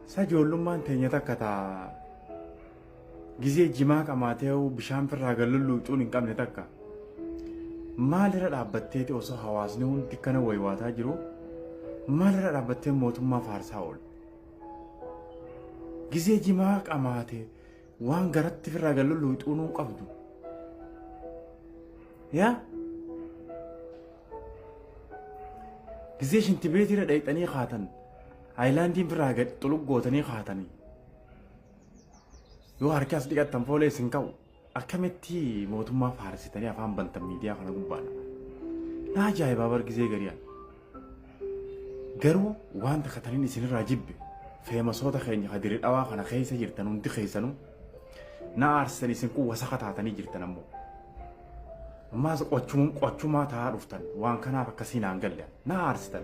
Sa ijoollummaan teenya takka taa gizee jimaa qamaatee bishaan firraa gallulluuxuun hin qabne takka. Maalirra dhaabbatteeti osoo hawaasni hundi kana waywaataa jiru maalirra dhaabbattee mootummaa faarsaa oolu? Gizee jimaa qamaate waan garatti firraa gallulluuxuun hin qabdu. Yaa? Gizee shintibeetiirra dhayxanii kaatan haayilaandiin firraa gad xuluq gootanii kaatanii yoo harka as dhiqattan foolee isin ka'u akkamitti mootummaa faarsitanii afaan bantan miidiyaa kana gubbaadha. Na ajaa'ibaa bar gizee garii ani. Garuu waan takka taniin isinirraa jibbe feemasoota keenya ka dire dhawaa kana keessa jirtan hundi keessanuu na aarsitan isin kun wasaka taatanii jirtan ammoo. Ammaas qochumaa ta'aa dhuftan waan kanaaf akkasii naan galle na aarsitan.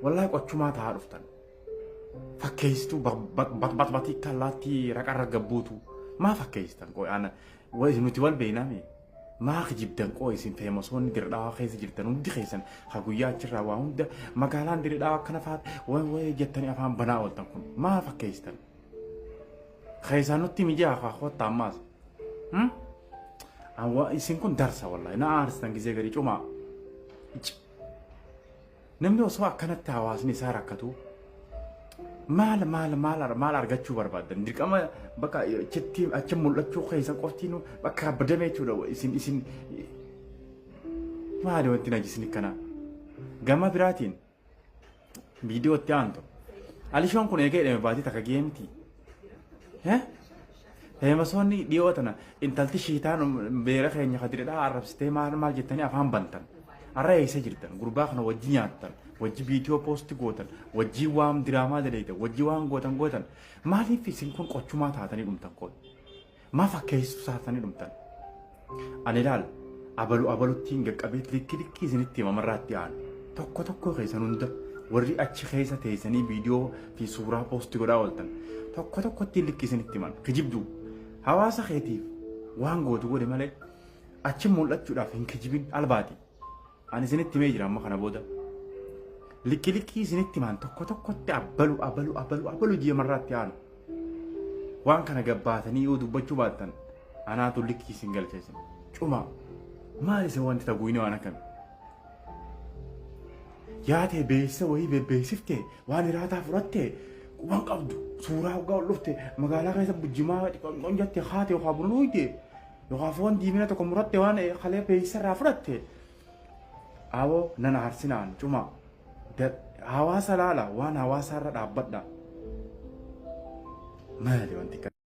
Wallaahi qochumaa ta'aa dhuftan. Fakkeessituu baxbaxii kallaattii raqarra gabbuutu maa fakkeessitan qoy ana nuti wal beeknaami. Maa kijibdan qoy isin feemasoonni dirdhaawaa keessa jirtan hundi keessan ha guyyaa achirraa waa hunda magaalaan dirdhaawaa akkana faat way way jettanii afaan banaa ooltan kun maa fakkeessitan. Keessaan nutti mijaa haa kottaa ammaas. Isin kun darsa wallahi na aarsitan gizee garii cumaa. Namni osoo akkanatti hawaasni isaa rakkatu maal maal maal maal argachuu barbaaddan dirqama bakka achitti achi mul'achuu keessan qoftiin bakka kabbadame jechuudha isin isin maali wanti najisni kana gama biraatiin viidiyoo itti aantu alishoon kun eegee hidhame baatii takka gahee miti. Feemasoonni dhiyoo tana intalti shiitaan beera keenya kadiridhaa arrabsitee maal maal jettanii afaan bantan. Har'a eessa jirtan? Gurbaa kana wajji nyaattan, wajji viidiyoo poosti gootan, wajji waan diraamaa daleeytan, wajji waan gootan gootan. Maaliif isin kun qochumaa taatanii dhumtan koon? Maa fakkeessituu taatanii dhumtan? Ani ilaal abalu abaluttiin qaqqabee likki likkii isinitti hima marraatti aanu. Tokko tokko keessan hunda warri achi keessa teessanii viidiyoo fi suuraa poosti godhaa ooltan tokko tokkotti likkii isinitti himan kijibduu hawaasa keetiif waan gootu godhe malee achi mul'achuudhaaf hin kijibin albaati. Ani isinitti himee jira amma kana booda. Likki likkii isinitti himan tokko tokkotti abalu abalu abalu abalu ji'a marraatti aanu. Waan kana gabbaatanii yoo dubbachuu baattan anaatu likkii isin galcha isin. Cumaa. Maal isin wanti taguuyni waan akkami? Yaatee beeksisa wayii bebbeeksiftee waan hiraataa fudhattee quban qabdu suuraa hoggaa ol dhufte magaalaa keessa jimaa xiqqoon jette haate yookaan buna dhuyte yookaan foon diimina tokko muratte waan kalee beeksisa irraa fudhatte Awoo nan aarsinaan cumaa. Hawaasa laala waan hawaasaarra dhaabbadha. Maali wanti kana?